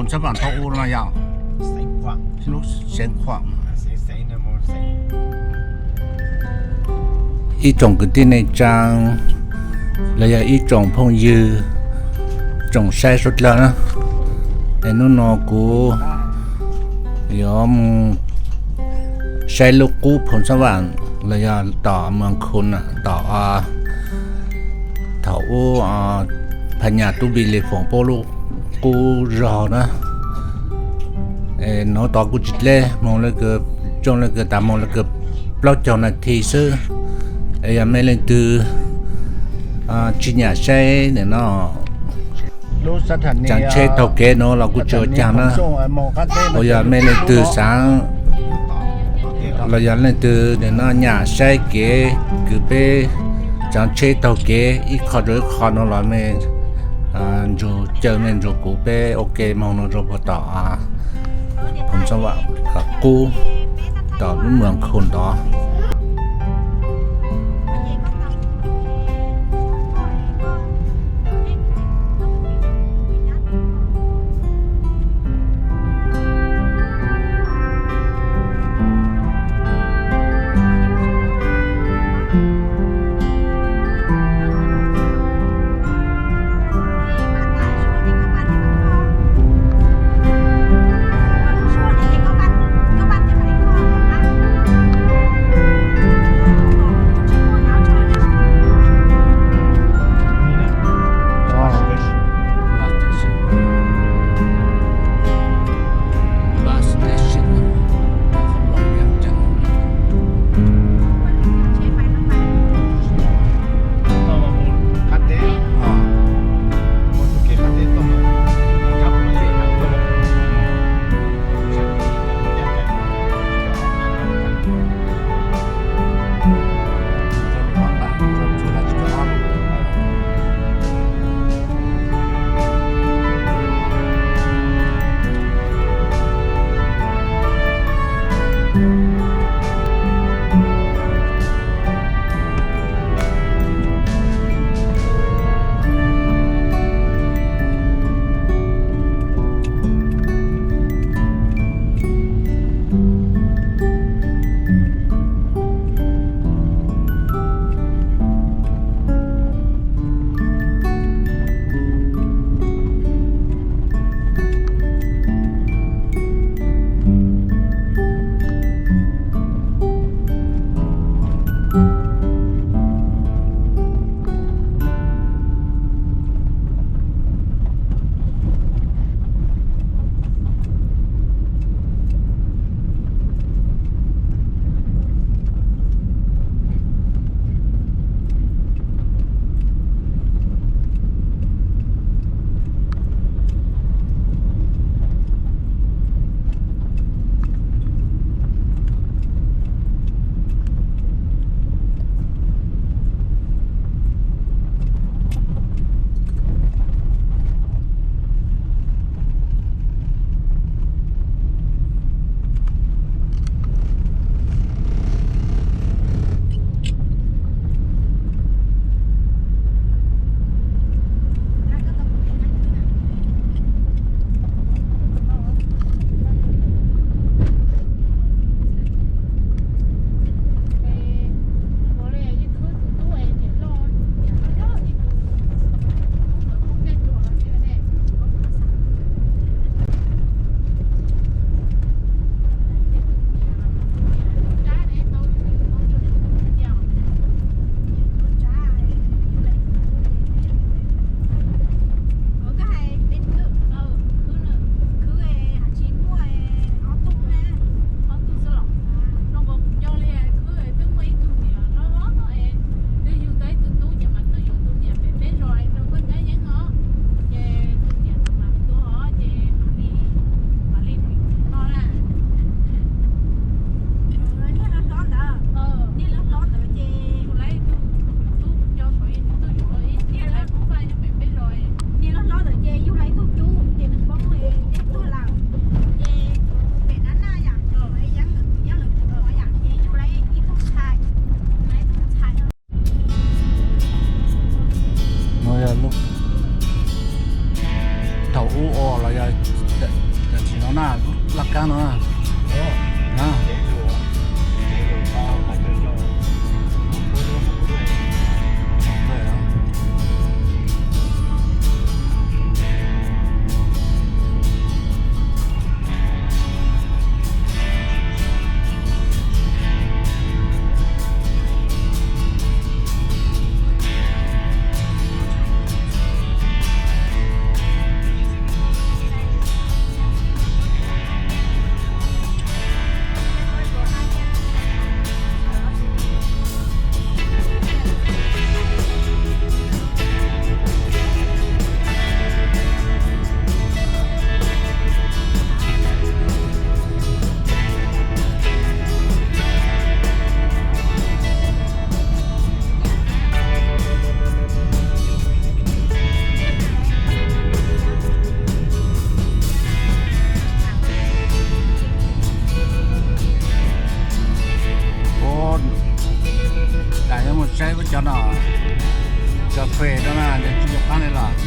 Txhob vam thaum ub no yog lub Xeev Khuam. Ib tsoom kwv tij neej tsaa los yog ib tsoom phooj ywg, tsoom saib suav dlawg na, es hnub no kuv yuav mus saib lub qub Phoos Xab Vam los yog tom Muas Khun na, tom thaum ub Phas Nyas tub Npis Lis foom puab lub qub zog na. Hnub tod kuj tsis deb, moog le kws, tsooj le kws tas moog le kws plaub caug nas this xwb. Es yog mej leej twg tsis nyam saib nim no tsaav tsheb taug kev no los kuj tsis ua caag na. Uas yog mej leej twg xaav, los yog leej twg nim no nyam saib kev kws peb tsaav tsheb taug kev ib qho rua ib qho no los mej nrug caw mej nrug kuv peb ua ke moog no rua puag tom Phoos Xab Vam qub tom lub Muas Khun ntawd. Thaum ub ua los yog Pem no na, nws tsis nco qab li los.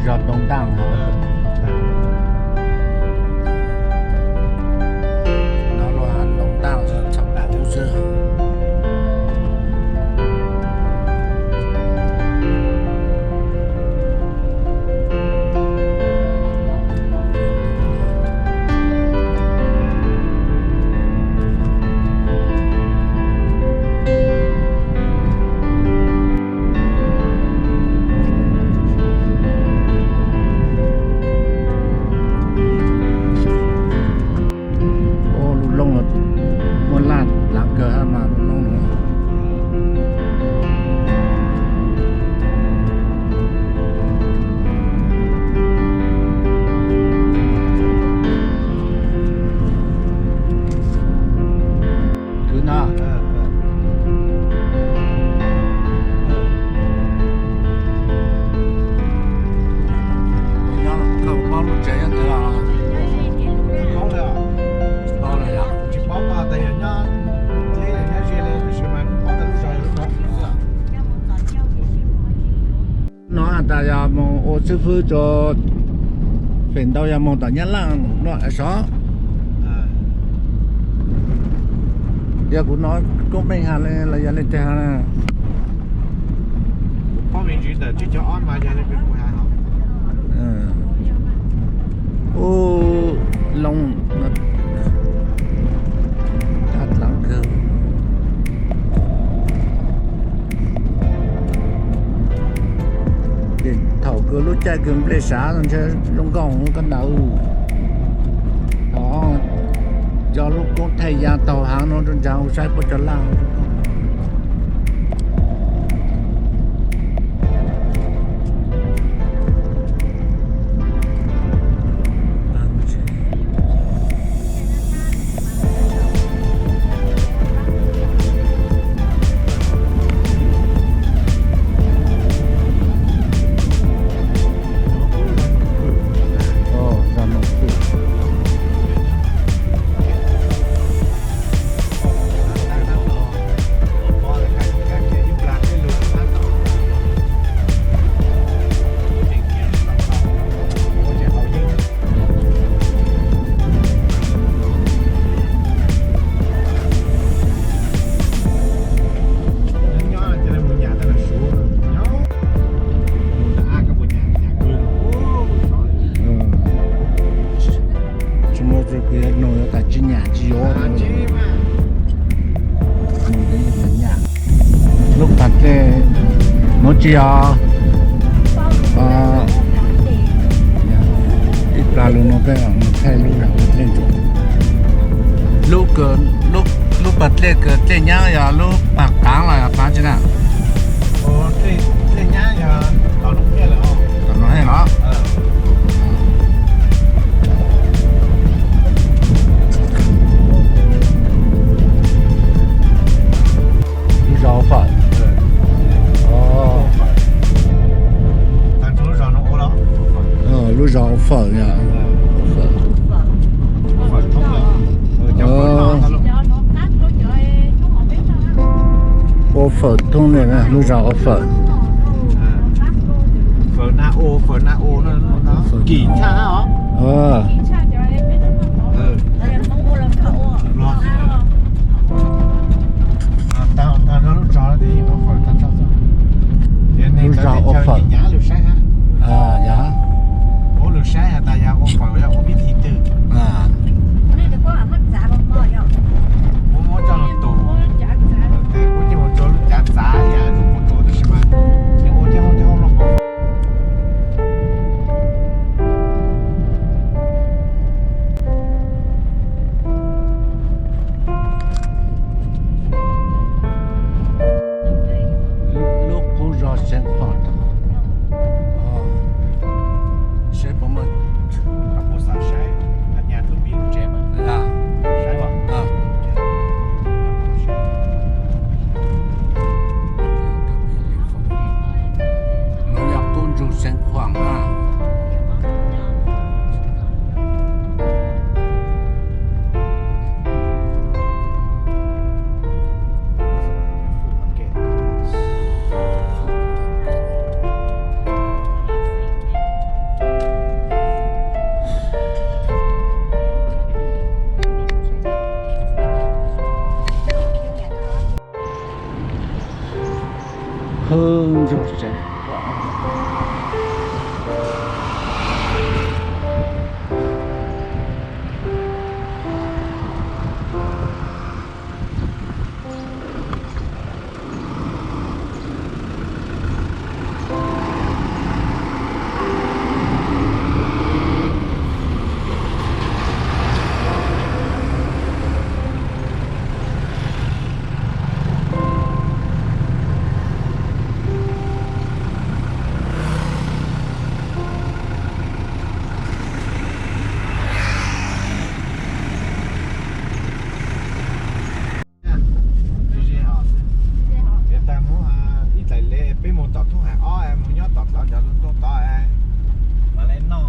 Zos Tooj Ntaj no, Tooj Ntaj xwb. Ua lub looj los muaj laj lav kawg mas lub looj no. Kwv no. Koj paub lub tsev nyob twg os? Paub lawm yom? Tsis paub, tab sis nyob deb nyob ze li, tab sis mas paub tias lub zos yog lub no xwb. No tas yog mus ua xib fwb rau, feem ntau yog mus tom Nyab Laj no sov. Yog kuv hnov koob meej has li los yog li cas na. Ub, loo, dlav dlav kawg. Ces thaum kws lub caij kws nplej sav ntshe zoo nkauj koj ntawd. Thaum cov lub koob thaij ya taug haav no rau ntawd saib puab cov laj. Tsis muaj tus kws no yuav tas tsis nyam tsis yuav. Lub pas dej nuav tsis yog, Lub, lub pas dlej kws dlej nyab yog lub pas qaav los yog pas tsi na? Tom no los? Lub zos ua fawm. Lub zos ua fawm yom. Ua fawm thoob li, lub zos ua fawm. Fawm na u, fawm na u, kim tshaj os. Lub zos ua fawm. Ua lus saib has tas yog ua fawm yog ua vib thi twg. Muab muab coj los tus, tes kuv coj mus rua lub cav txav yam kuv rua tab sis mas nws ua tej hauj tej hauj lwm. Lub qub zos Xeev Khuam, seb puas muaj, puas xav saib, nyab Tub Npis lub tsev mas saib os. Nuav yog qub ntsug Xeev Khuam na. Hwj ntsug Xeev Khuam. Tag mus ib dlaim le peb mus tom thoob hais ob, mus nyob tom hlawv cov ntoo tod, mam le noj.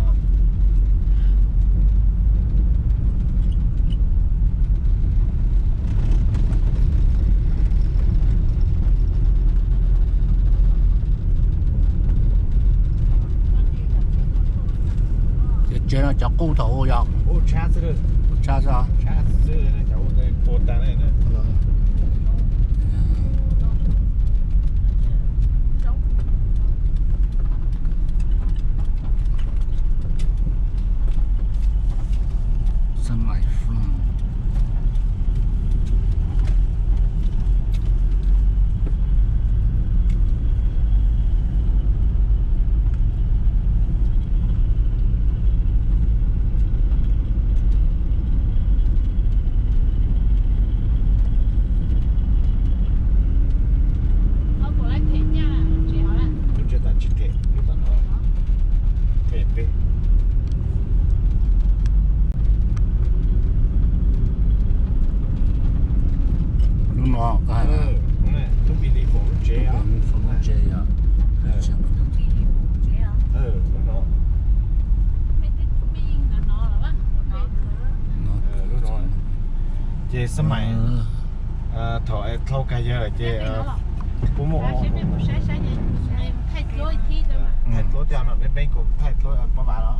Cov tsev no cov qub thaum ub yog? Ub, tshab xwb. Tshab xwb. Lub tsev tam tsis them, lub tom no them peb. Lub no, Tub Npis Lis Foom lub tsev, Lis Foom lub tsev yog. Ces xab mais thaum dhau kag yawg ces puab muaj thaij duab tej no, peb kuj thaij duab pab vas los.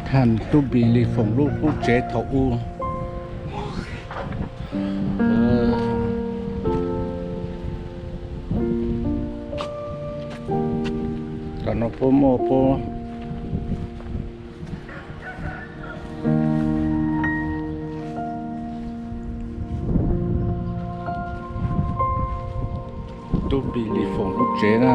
Thaij Tub Npis Lis Foom lub qub tsev thaum ub. Tom no puab muaj puab Tub Npis Lis Foom lub tsev na.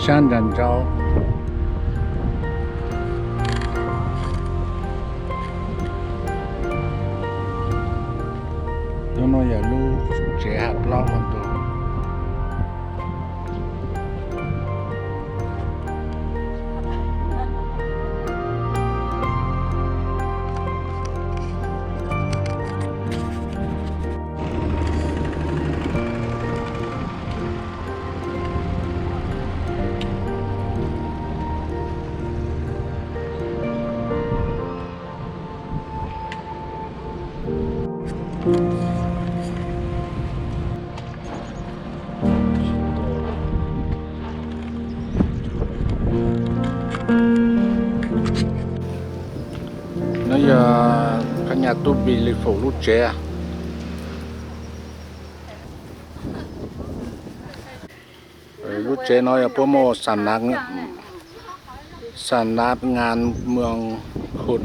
Cab ntsag ntsau. Cov no yog lub tsev hav plaub hauv ntug. No yog phab nyas tub Npis Lis Foom lub tsev. Lub tsev no yog puab muaj xa nav, xa nav ngas muas khun.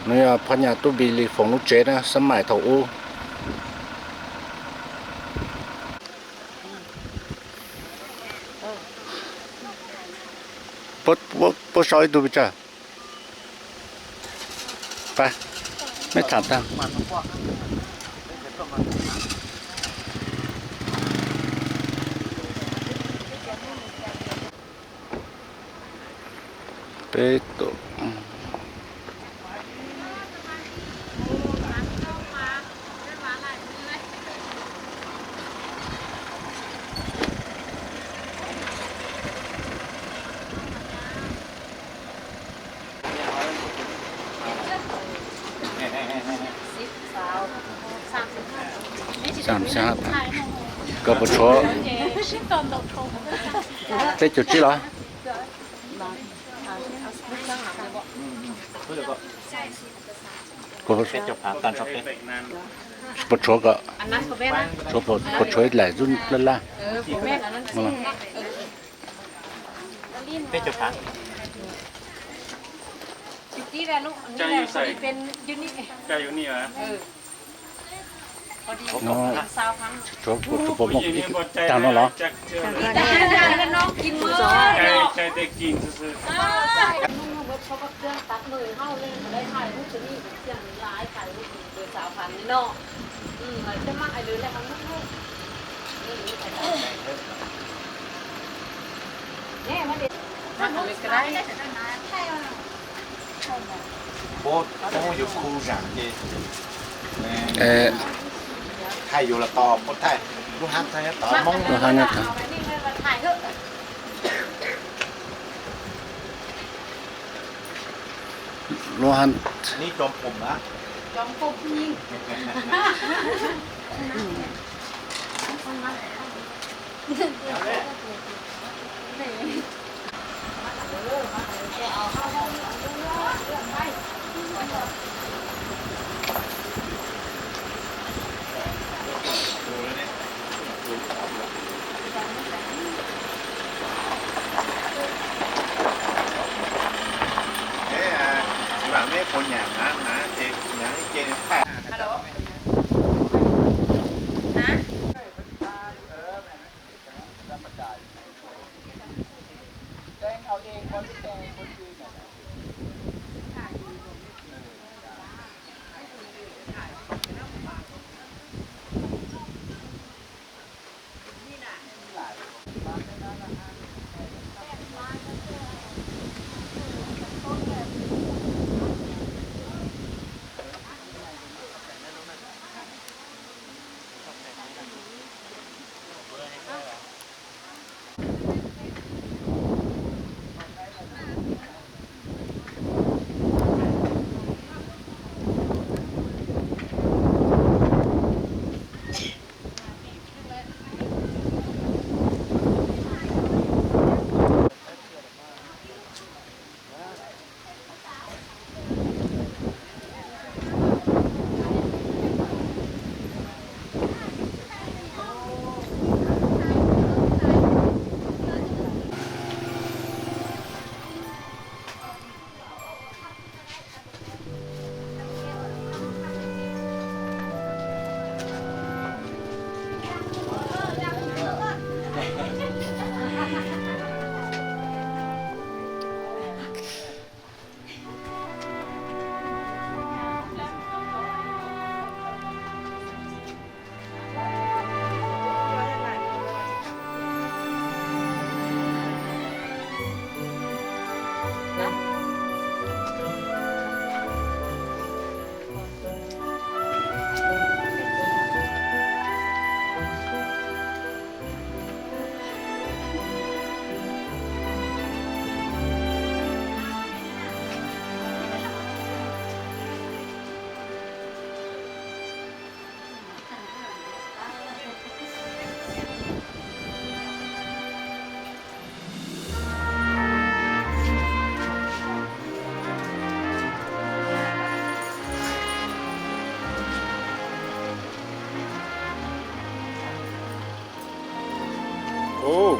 No yog phab nyas tub Npis Lis Foom lub tsev na, xab maim thaum ub. Puab sau ib tug pes tsawg? Pab, mej tham tag. Peb tus. Kaus puas tshuav? Peb caug tsib los? Puas tshuav kom, puas tshuav ib lais zub laj laj? Tshuav puas muaj ib tag no los? Puab yuav khu zaam ces thaij yus los tau, puab thaij lub hab thaij nyob tod Hmoob. Lub hab.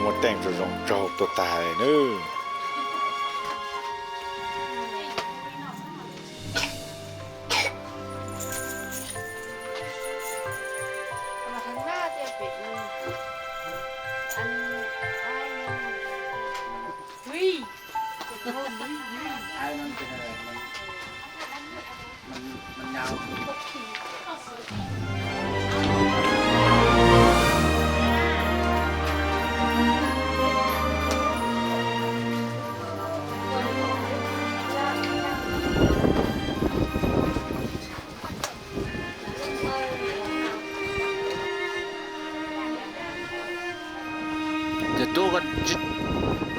Muaj teej zoo zoo raug tuag tag nawb. Ces tub,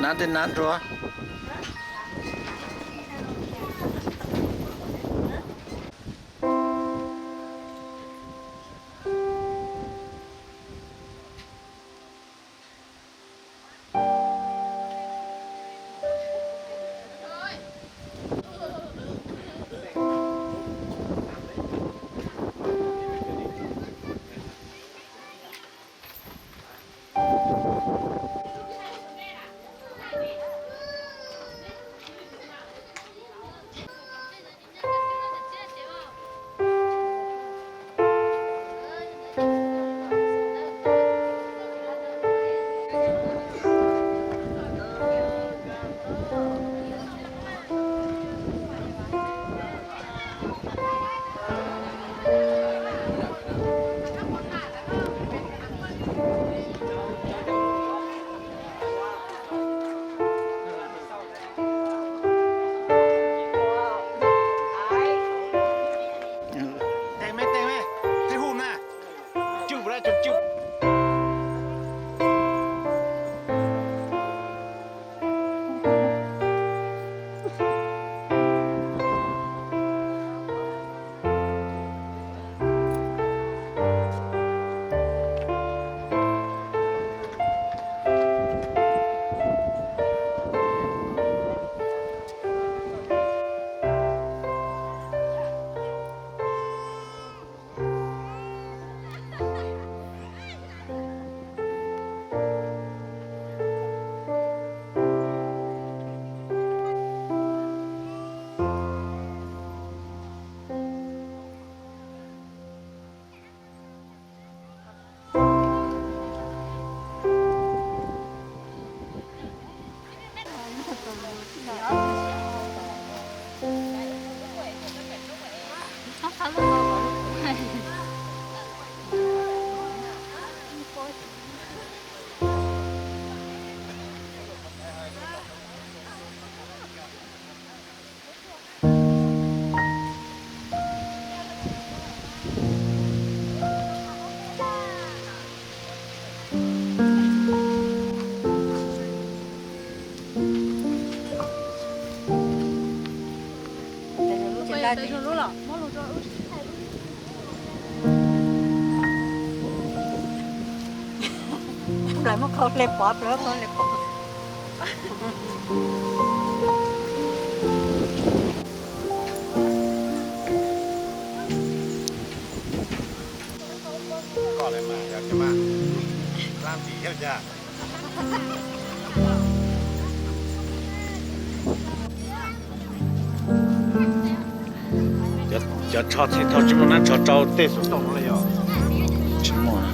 nab tej nab nrua. Plaws muab khau hle pov, plaws khau hle pov. Cov tsho txhim thau tsis muaj nab tsho rau tej xov tooj no li yog tsis muaj.